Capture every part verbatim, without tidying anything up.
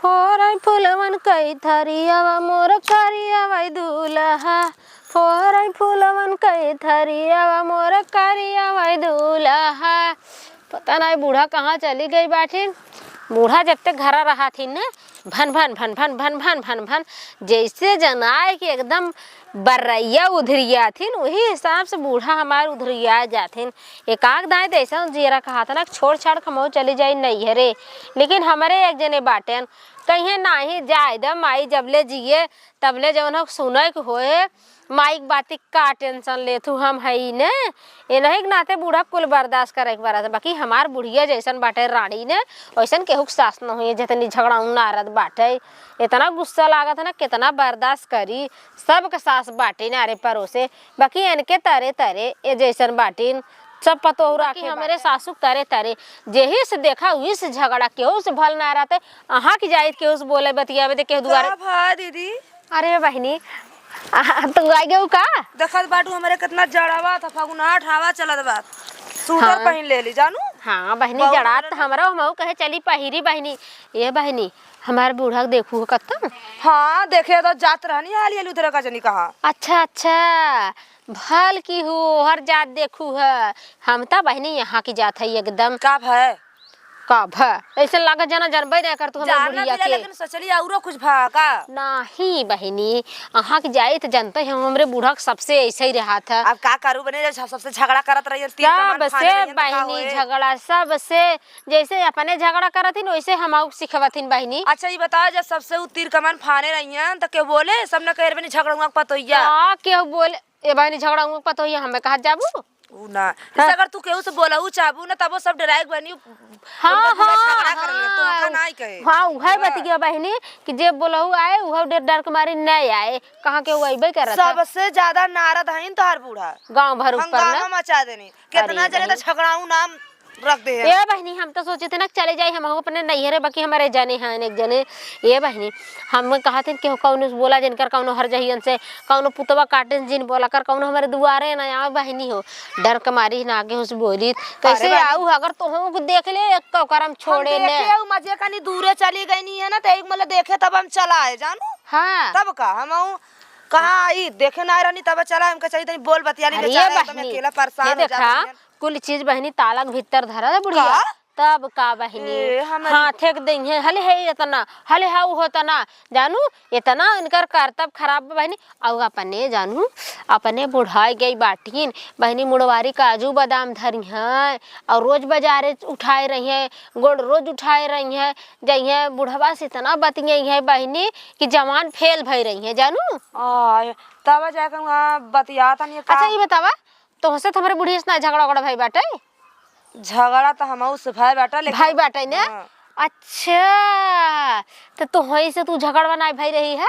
फोरई फुलवन कई थरियावा मोर करियावा दूल्हा, फोरई फुलवन कई थरियावा मोर करियावा दूल्हा। पता नाहीं बूढ़ा कहाँ चली गई बाटिन। बूढ़ा जब तक घरा रहा थी न, भन भन भन भन, जैसे जनाए कि एकदम बर्रैया उधरिया थिन, वही हिसाब से बूढ़ा हमार उधरिया जाथिन। एकाक दाई त ऐसा जियरा कहा था ना, छोड़ छाड़ के हमहू चली जाई नैहरे। लेकिन हमरे एक जने बाटेन, कहिए नाहीं जाए द माई, जबले जिए तबले जवन हो सुने के होए, माई के बाती का tension लेत हूँ, हम हई ने। एनही के नाते बूढ़ा कुल बर्दाश्त करे के पड़त, बाकी हमार बुढ़िया जैसन बाटे रानी ने, वैसन केहू के सास न होई, जितनी झगड़ाऊ नारद बाटे। इतना गुस्सा लागत है ना, कितना बर्दाश्त करी। सबके सास बाटिन अरे परोसे, बाकी इनके तरे तरे ए जैसन बाटिन। सब पतोहू बाकी राखे हमरे बाटे। सासू के तरे तरे, जेही से देखा उही से झगड़ा, केहू से भल ना रहते। अहाँ की जाइत केहू से बोले बतियावे दे केहू दुआरे। का भा दीदी? अरे बहिनी, आ, तू आ गयू का? देखत बाटू हमरे कितना जड़ावा था, फगुनाहट हवा चलत बा, सूटर हाँ। पहिन लेली जानू। हाँ बहिनी, बहुत जड़ात गरम। हमरा हमहू कहे चली पहिरी बहिनी। ए बहिनी, हमार बूढ़ा के देखू हो कत्ता? हाँ, देखे तो जात रहनी हाली हाली उधर का जनी कहाँ। अच्छा, अच्छा, भल की हो, हर जात देखू है। हम ता बहिनी यहाँ की जात है एकदम। का भय? का भय? ऐसे लागत जना जनबे नहीं कर तू हमरे जाना बुढ़िया दिला, के। लेकिन सोचली औरो कुछ भा का? नहीं बहिनी, अहाँ के जाइत जनते हैं, हमरे बूढ़ा के सबसे ऐसे ही रहा था। अब का करू बने, जब सबसे झगड़ा करत रहिए, तीर कमान फाने रहिए, तो का बहिनी होए? झगड़ा सबसे जैसे अपने झगड़ा करत हिन, वैसे हमहू सिखवत हिन बहिनी। अच्छा, ई बताओ, जब सबसे उ तीर कमान फाने रहियन, त केहू बोले? सब न कहे, "अरे बहिनी, झगड़ुआ के पतोहिया।" का केहू बोले? ए बहिनी, झगड़ुआ के पतोहिया, हमें कहा जाबू? उ ना। हाँ। जैसे अगर तू केहू से बोलहू चाहबू ना, तब वो सब डराए के बहिनी, हाँ, उनका पूरा हाँ, झगड़ा कर ले, तो हाँ। उनका नाई कहे। हाँ, उहे हाँ। बतिया बहिनी कि जे बोलहू आए, उहे डर, डर के मारे नहीं आए। कहाँ केहू अइबे करत है? सबसे ज्यादा नारद हईन तोहार बूढ़ा। गाँव भर ऊपर ना। हंगामा मचा देनी। कितना अरे जने तो बहिनी। झगड़ाऊ नाम रख दे हैं। ए बहिनी, हम तो सोचे थे ना चले जाई, हम अपने नैहरे, बाकी हमारे जने हैं एक जने। ए बहिनी, हम कहत हन कि कौनो से बोला जिनकर कौनो हर जहियन से, कौनो पुतवा काटे जिन बोला कर, कौनो हमारे दुआरे ना आवे बहिनी हो, डर के मारी ना आगे उस बोली। कैसे अरे बहिनी। आऊ अगर तो हम देख ले, एक तो करम हम छोड़े ने। देखे, उ मजे कनी दूरे चली गई नहीं है ना, तो एक मतलब देखे तब हम चला है, जानू? हाँ। तब का, हम आऊ कहाँ आई, देखे ना रहनी, तब चला, हमके चाहिए तनी बोल बतिया ली, अरे बेचारा एकदम बहिनी, अकेला परेशान ये हो जात देखा, हन। कुल चीज बहिनी ताला के भीतर धरा है बुढ़िया। का? तब का बहिनी? ए, हमरी हाथे के दइहे, हले है इतना, हले है उ होतना, जानू, इतना इनकर करतब खराब बा बहिनी। अउ अपने जानू, अपने बुढ़ाई गई बाटिन, बहिनी मुड़वारी काजू बादाम धरी हैं, अउ रोज बाजारे उठाए रही हैं, गोड़ रोज उठाए रही हैं, जइहे बुढ़वा से इतना बतियाई है बहिनी कि जवान फेल भई रही हैं, जानू। आय, तब जाके वहाँ बतियात हन, ये का? अच्छा, ये बतावा, तोहसे तो हमरे बुढ़िया से ना झगड़ा उगड़ा भई बाटे? झगड़ा तो हमहू से भई बाटे, लेकिन भई बाटे ने? हाँ। अच्छा, तो तोहई से तू झगड़वा ना भई रही है?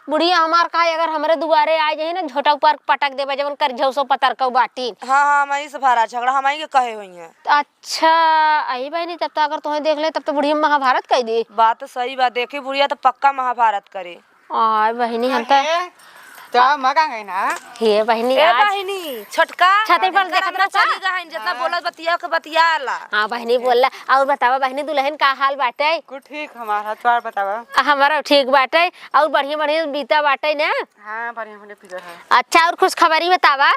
बुढ़िया हमार का, अगर हमरे दुआरे आ जाई ना, झोटा ऊपर पटक देबे, जवन कर झौसो पतर कऊ बाटी। हाँ, हाँ, हमही से भरा झगड़ा, हमही के कहे होई है। अच्छा, आई बहिनी, तब तो अगर तोहे देख ले, तब तो बुढ़िया महाभारत कई दी। बात तो सही बा, देखी बुढ़िया तो पक्का महाभारत करे। आय बहिनी, हम त काहे? तो मगा गई ना। हे बहिनी, ए आज बहिनी, छोटका छतई पर देखत रहो का? चली गहन, जितना हाँ। बोलत बतिया के बतियाला। हाँ बहिनी, बोलला। और बतावा बहिनी, दुल्हन का हाल बाटे? कुल ठीक हमारा, तोहार बतावा। आ, हमारा ठीक बाटे। और बढ़िया बढ़िया बीता बाटे ना? हाँ, बढ़िया बढ़िया पीता है। अच्छा, और खुशखबरी बतावा।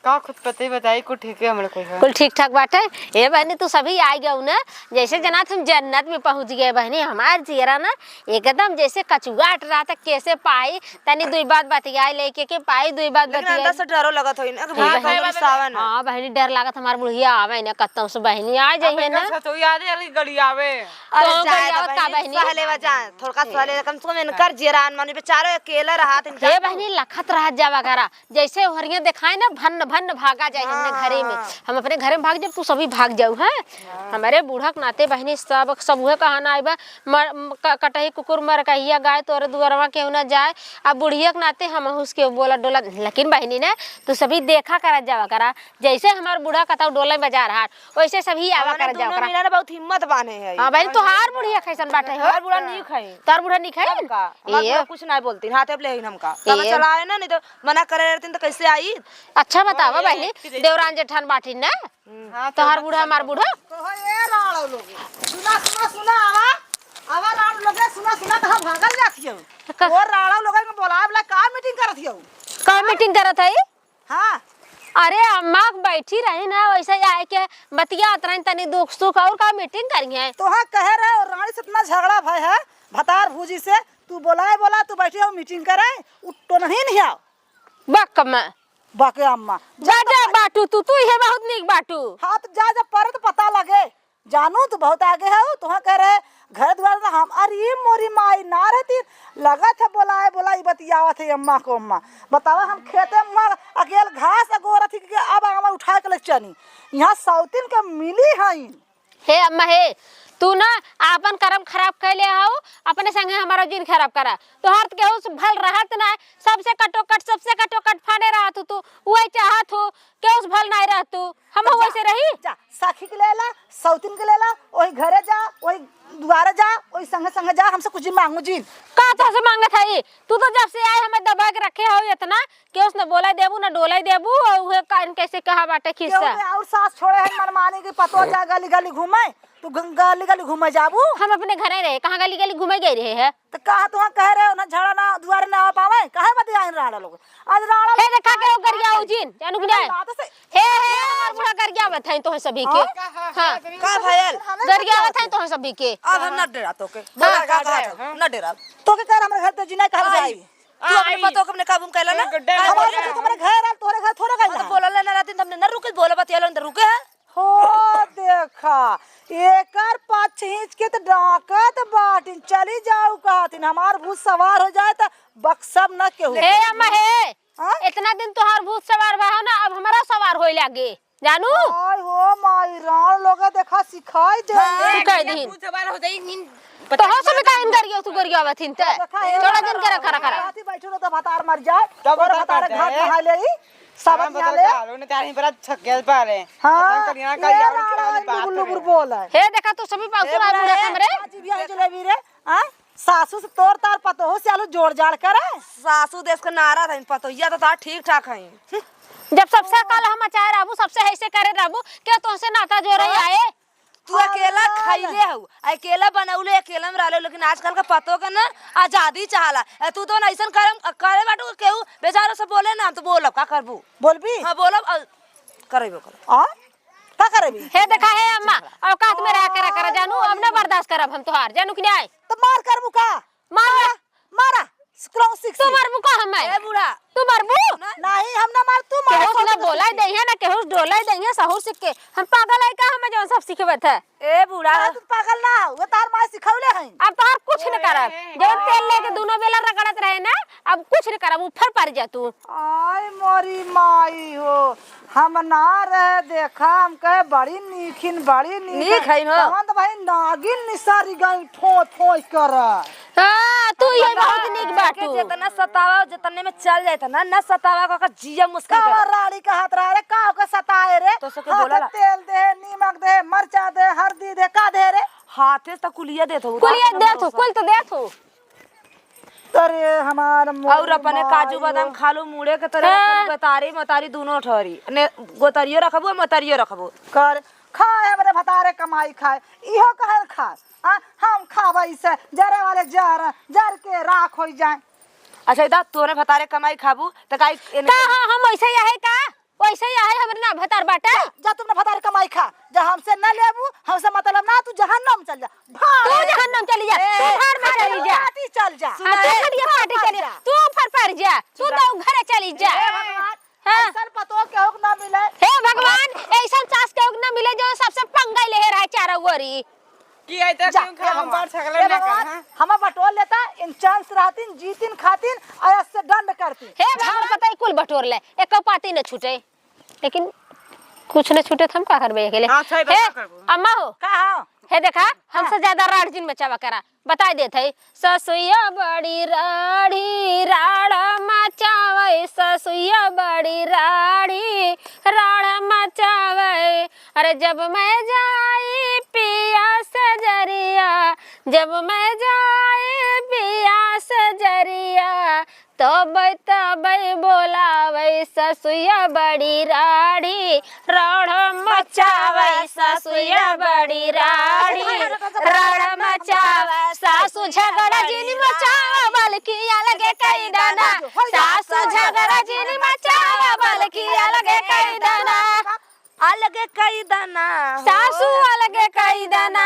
का खुद पते बताई, कुल ठीक है हमरे कोई है। कुल ठीक ठाक बाटे। ए बहिनी, तू सभी आ गऊ ना, जैसे जना तुम जन्नत में पहुँच गए बहिनी। हमार जियरा ना एकदम जैसे कचुआट रहा था, कैसे पाई तनी दुई बात बतियाए लेके के पाई, दुई बात लेकिन बतियाए। अंदर से डरो लगत होई ना कि ए बुढ़िया बहिनी, कौनो रिसावा ना। हाँ बहिनी, डर लागत हमार बुढ़िया आवे ना कत्तौ से बहिनी आ जाइए ना। तो याद है अली गड़ी आवे। अरे तो जाए गड़ी दो आवत का बहिनी, बहिनी? सहले बा जाए, थोड़का सहले, कम से कम इनकर जियरा अनमानी बेचारो अकेला रहा, इनका हे बहिनी, लखत रह जावा करा। जैसे ओहरिया देखाए ना, भन्न भन्न भागा जाए हमने हाँ, घरे में। हाँ। हम अपने घरे में भाग जाब, तू सभी भाग जाऊ, हैं? हाँ। हमरे बूढ़ा के नाते बहिनी सब, सब उहे कहना आइबा, मर-, म-, क-, कटही कुकुर मर कहिया गाय, तोरे दुआरवा केहू ना जाए। अब बुढ़िया के नाते हम उसके बोला डोला, लेकिन बहिनी ना, तू सभी देखा करा जावा करा, जैसे हमार बूढ़ा कतौ डोले बजा रहा, वैसे सभी आवा हमने करा जावा दोनों करा। मिला ना बहुत हिम्मत बांधे है। हाँ बहिनी, तोहार बुढ़िया कैसन बाटे हो? हमार बूढ़ा नीक है। तोहार बूढ़ा नीक है? तब का? हमार ए। बूढ़ा कुछ नहीं बोलती, हाथे पे ले हम का। तब ए। चला है ना, नहीं तो मना करे रहती तो कैसे आई? अच्छा बतावा ओए, बहिनी, ए, देवरान जेठान बाटी ना? हम्म। हाँ, तोहार तो बूढ़ा, हमार बूढ़ा? तो हो, ए राणो लोग। सुना, सुना, सुना, आवा। आवा राणो लोग, सुना, सुना। भागल जात हियो। का? और राड़ा लोगन के बोलाए वाला का मीटिंग करत हियो? का मीटिंग करत है? हाँ। अरे अम्मा बैठी रही ना, वैसे ही आए के बतियात रही तनी दुख सुख, और का मीटिंग करी है? तोहा कहे रहे और रानी से इतना झगड़ा भय है भतार भूजी से, तू बोलाए बोला, तू बैठी हो मीटिंग करे, उ टोनही नहीं आओ। बक में। बके अम्मा। जा जा बाटू तू, तू इहे बहुत नीक बाटू। हाँ तो जा जा पर तो पता लगे। जानू तू बहुत आगे है, तोहा कह रहे घर द्वार ना हम, अरे मोरी माई ना रहती, लगत है बोलाए बोलाई बतियावत है अम्मा को। अम्मा बतावा हम खेते में अकेल घास अगोरत ही कि अब आमा उठा के ले चनी, यहाँ सौतिन के मिली हईन। हे अम्मा हे, तू ना आपन करम खराब कैले हऊ, अपने संगे हमारा जिन खराब करा। तोहार त केहू से भल रहत ना, सबसे कटोकट, सबसे कटोकट फाने रहत हू तू, उहे चाहत हू, केहू से भल नाई रहत तू, हम तो जा, वैसे रही। जा, सखी के लेला, सौतिन के लेला, वही घरे जा, वही दुआरे जा, वही संगे संगे जा, हमसे कुछ जिन मांगू जिन। का तोहसे मांगत हई? तू तो जब से आए हमें दबा के रखे हऊ इतना, केहू से न बोले देबू, न डोले देबू, और उहे कान कैसे कहा बाटे केहू खिस्सा। के और सास छोड़े है मनमानी की पतो जा गली गली घूमे, तू ग-, गली गली घूमे जाबू। हम अपने घरे रहे, कहाँ गली गली घूमे गई रहे है? तो कहा तू कह रहे हो ना झड़ा ना दुआरे ना आ पावे, काहे बतियाइन राड़ा लोग? आज राड़ा हे लोग देखा के गरिया उजिन, जानू कि नहीं? बात से हे, हे, हमार बूढ़ा गरिया बताई तोहे सभी के। हाँ? हाँ। का भयल? गरिया बताई तोहे सभी के। अब हम ना डरा तोके। बोला का कहा था? ना डरा। तोके कर हमरे घर ते जिना कहल जाई। तू अपने पतोह के अपने काबू में कैला ना? हमारे पतोह के हमारे घर आल, तोहरे घर थोड़ा गइल हाँ, तो है। बोलल ना रहती, हमने ना रुके, बोला बतियाला, अंदर रुके है। हो देखा, एकर पाछ खींच के त डाकत बाटिन, चली जाऊ कहतिन, हमार भूत सवार हो जाए त बक्सब न केहू। हे अम्मा हे, हाँ? इतना दिन तोहार भूत सवार भा हो ना, अब हमारा सवार होए लागे। जानू? हाय हो माई, राण लोग देखा सिखाई दे। हाँ, तू कह दी। तू जवान हो जाई, नीन तो पता हो सब नहीं काहे गरिया, तू गरिया बथिन ते। देखा, हे थोड़ा दिन करा, करा, करा। राती बैठे रहो तो भतार मर जाए। तब और भतार भतार करते घाट हैं। नहा ले, सब हाँ, बतिया बदल ले। का, उन्हें तारी पर छक्के पा रहे। हाँ, पता नहीं यहाँ का ये यार राण क्या वाली बात लुगुर लुगुर है। बोल है। हे देखा, तू सभी पाउसुर ए आ मुड़ा रे, कमरे। आज भी आई जलेबी रे। हाँ? सासू से तोर तार पतोहू से आलू जोड़ जाड़ करे। सासू देश के नारा था, पतोहिया तो तार ठीक ठाक है। जब सबसे कलह मचाए रहबू, सबसे ऐसे करे रहबू, के तोहसे नाता जोड़े हाँ? आए? तू अकेला अल्लाह। खइले हऊ, अकेला बनौले, अकेला में रहले, लेकिन आजकल के पतो के ना आजादी चाहला। ए, तू तो ना ऐसन करे, करे बाटू, केहू बेचारो से बोले ना, हम तो बोलब, का करबू? बोलबी? हाँ, बोलब, अ, करेबो करब। आ? का करेबी? हे देखा, हे अम्मा, औकात में रहा करा, करा, जानू, अब ना बर्दाश्त करब हम तोहार, जानू कि नहीं? तो मार करबू का? मार। मारा, मारा, क्रॉस सिक्स। तू मरबू का हमें? ए बूढ़ा। तू मरबू? नहीं, हम ना मार, तू मार, केहू से ना बोला दे है ना, केहू से डोला दे है, सहूर सीख के। हम पागल है का, हमें जौन सब सिखबत है? ए बूढ़ा। ना, तू पागल ना, वो तार माँ सिखौले हैं। अब तोहार कुछ न करब। जौन तेल लेके दोनों बेला रगड़त रहे ना, अब कुछ न करब, ऊपर पर जा तू। आय मोरी माई हो, हम ना रहे देखा, हम कहे बड़ी नीखिन, बड़ी नीख नीख है। हइन हो। कौन तो भाई नागिन निसारी गई ठोय ठोय कर। हाँ, तू ये बहुत नीक बाटू। जितना सतावा, जितने में चल जाए था ना, ना सतावा का, का जिया मुश्किल का कर। रानी का हाथ रहा रे, का ओके सताए रे? तो सके हाथ बोला ला। तेल दे, नीमक दे, मरचा दे, हरदी दे, का दे रे? हाथे से तो कुलिया देत हो, कुलिया उधार देत हो, कुल तो देत हो। अरे हमार मोर और अपने काजू माई बादाम हो। खा लो, मुड़े के तरह हाँ। रखबू, गतारी मतारी दोनों ठहरी। ने गोतरियो रखबू, मतरियो रखबू। कर, खाए हमरे भतारे कमाई खाए, इहो कहल खाए। आ, हम खाबा इसे, जरे वाले जर, जर के राख होई जाए। अच्छा, इदा तोरे भतारे कमाई खाबू, त काई एने का हाँ, हम वैसे ही आहे का? वैसे ही आहे, हमरे ना भतार बाटे। जा, जा तुम ना भतार कमाई खा, जा हमसे ना लेबू, हमसे मतलब ना, तू जहन्नम चल जा। भाग। तू जहन्नम चली जा, ए, तू घर में चली जा। पार्टी चल जा। हाँ, तू ए, खटिया पार्टी चली जा, तू ऊपर पर जा, तू तो घरे चली जा। हे भगवान, हाँ। ऐसन पतोह केहू के ना मिले। हे भगवान, ऐसन सास केहू के ना मिले जो सबसे पंगा ले रहा है चारों ओरी। की आई तो जा, क्यों खा, हे हम भगवान, बार छगले हे ना कर, भगवान, हाँ? हमें बटोर लेता, इन चांस रहतीन, जीतिन खातिन, और इससे दंड करती। हे भगवान, पता ही कुल बटोर ले, एक पाती न छूटे। लेकिन कुछ न छूटे त हम का करबे अकेले? हाँ, सही बात, हे, का करबो? अम्मा हो। का हो? हे देखा, हमसे हाँ। ज्यादा राड़ जिन मचावा करा। बताई देत है, ससुइया बड़ी राड़ी, राड़ मचावे, ससुइया बड़ी राड़ी, राड़ मचावे। अरे जब मैं जाई पिया से जरिया, जब मैं जाई पिया से जरिया, तब तब बोलावे। ससुया बड़ी राड़ी, राड़ मचावे, ससुया बड़ी राड़ी, राड़ मचावे। सासु झगड़ा जिन मचावा, बल्कि अलगे कई दाना। सासु झगड़ा जिन मचावा, बल्कि अलगे कई दाना। अलगे कई दाना। सासु अलगे कई दाना,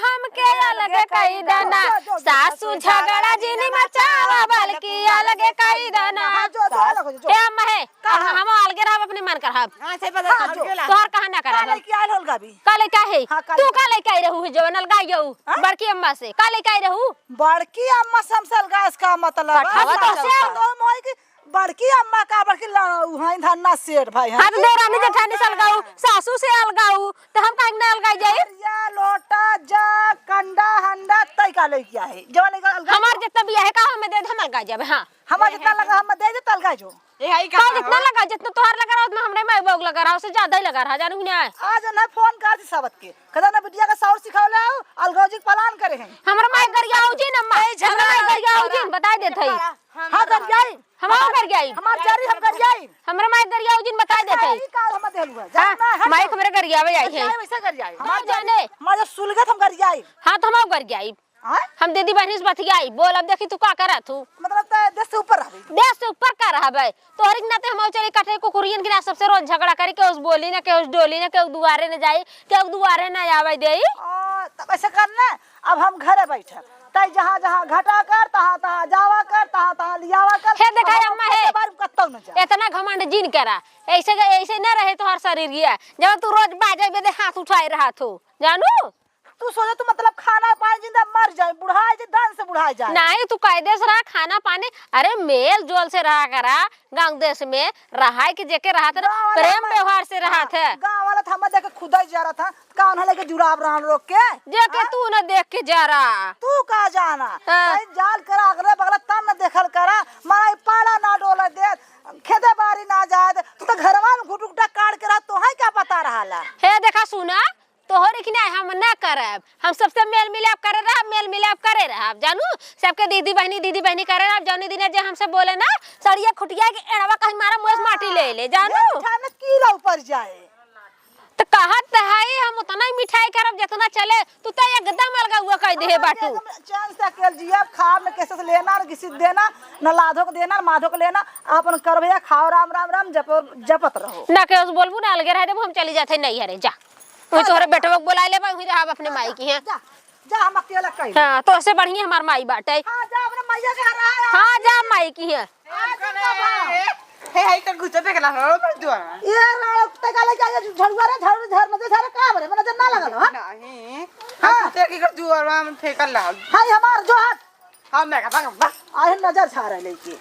हमके अलगे कई दाना। सासु झगड़ा जिन मचावा, बल्कि अलगे कई दाना। हाँ, जो, जो, अलग हो जाओ, जो। ए अम्मा है, का? हम, हम अलगे रहब, अपने मन करब। हाँ, सही बात है, हाँ, अलगे जो। ला। तोहर कहाँ ना का करब? लेके आयल होल गाबी? का लेके आए है? हाँ, का तू लेके का लेके आई रहू है, जवन अलगाई जाऊ? हाँ? बड़की अम्मा से का लेके आई रहू? बड़की अम्मा से हमसे अलगास का मतलब? पठावा तो से। तो मोई की बड़की अम्मा का बड़की ला-, उहाँ धन्ना सेठ भाई, हाँ हाँ, तो जी? देवरानी जेठानी से अलगाऊ, सासू से अलगाऊ, तो हम काहे ना अलगाई जाई? या लोटा, जग, कंडा, हंडा, तई का लेके आए? जवन लेके अलगाई हमार जो। जितना भी है का हमें दे दे, हम अलगाई जाबे, हाँ। हमार जितना लगा, हम दे दे, तलगा जो। ए, हाई का का हो? जितना लगा, जितना तोहार लगा रहा, उतना हमरे माई बाबू लगा रहा, उससे ज्यादा ही लगा रहा, जानू कि नहीं? आज ना फोन कर दी सबत के। कहता ना बिटिया का सौर सिखावले आओ, अलगौजी के प्लान करे हैं। हमरा माई गरियाऊ जिन अम्मा, ए, झगड़ा हमरा माई गरियाऊ जिन, बताई देत हई। हाँ, गरियाई। हम आओ गरियाई। हमार जारी हम गरियाई। हमरा माई गरियाऊ जिन, बताई देत हई। ई का हम देलू है? हाँ, जान ना, हट माई जाओ। हमरे गरियावे आई है। गरियाई, वैसे गरियाई। हम जाने। हमार जो सुलगत हम गरियाई। हाँ, तो हम आओ गरियाई। आय? हम दीदी बहिनी से बतियाई, बोल, अब देखी तू का करत हू। मतलब, त देश से ऊपर रहबे? देश से ऊपर का रहबे? तोहरी के नाते हम चली कठे कुकुरियन के नाते सबसे रोज झगड़ा करी, केहू से बोली ना, केहू से डोली ना, केहू दुआरे ना जाई, केहू दुआरे ना आवे देई। आ, तब ऐसे कर ना, अब हम घरे बैठब, तै जहाँ जहाँ घटा कर, तहाँ तहाँ जावा कर, तहाँ तहाँ लियावा कर। हे देखा अब हम अम्मा, हे, खेते बारी में कतौ न जा। इतना घमंड जिन करा, ऐसे ऐसे ना रहे तोहर शरीर ये, जब तू रोज बाजे बेदे हाथ उठाए रहत हो, जानू? तू सोचे तू मतलब खाना पानी जिंदा मर जाए, बुढ़ाए जे दन से बुढ़ाए जाए। नहीं, तू कायदे से रहा, खाना पानी, अरे मेल जोल से रहा करा, गाँव देश में रहा है कि जेके रहा था ना, गाँव वाला प्रेम में, व्यवहार से रहा हाँ, था। गाँव वाला था, हम देख के खुदा ही जा रहा था, का उन्हें लेके जुड़ाव रहा रोक के? जेके हाँ? तू न देख के जा रहा। तू का जाना? हाँ। कहीं जाल करा अगले बगले तब न देखल करा, मारा ई पाड़ा ना डोले दे, खेते बारी ना जाए दे, तू तो घरवा में घुटुक काट के रहा, तोहे क्या पता रहा ला? हे देखा सुना, तोहरे की नहीं, हम ना करब। हम सबसे मेल मिलाप करे रहब, मेल मिलाप करे रहब, जानू? सबके दीदी बहिनी, दीदी बहिनी करे रहब। जौनी दिने जे हमसे बोले ना, सड़िया खुटिया के एड़वा कहीं मारा मुँह से माटी ले ले, जानू? ये मिठाई में कीड़ा ऊपर जाए। तो कहत है, हम उतना ही मिठाई करब जितना चले। तू तो एकदम अलगा हुआ कह दे हम बाटू। एकदम चैन से अकेल जियब, खाब न केसे से लेना, न किसी देना, न लाधो के देना, न माधो के लेना। आपन कर भैया खाओ, राम राम राम जप, जपत रहो। ना केहू से बोलबू ना, अलगे रह देबू, हम चली जाते नहीं हरे, जा। वही हाँ, तोहरे जा। बेटवा के बोला लेबा, वही रहब अपने माई की हैं। जा, जा, हम अकेला कहीं। हाँ, तो ऐसे बढ़िया हमार माई बाटे। हाँ, जा अपने मैया के घर रहा। हाँ, जा माई की हैं। आज तो बा। हे, हे, का गुस्सा देख ला, हो, बस दुआ। ये रात ते का लेके आया, झड़ुआ रे, झाड़ू, झाड़, नजर, झाड़, का बरे, नजर ना लगल, हाँ? नहीं। हाँ। हम कुत्ते की कर दुआ, हम फेंकल ला। हाय, हमार जो हाथ। हाँ, मैं कहता हूँ, बस। आहे नजर झाड़ है लेके।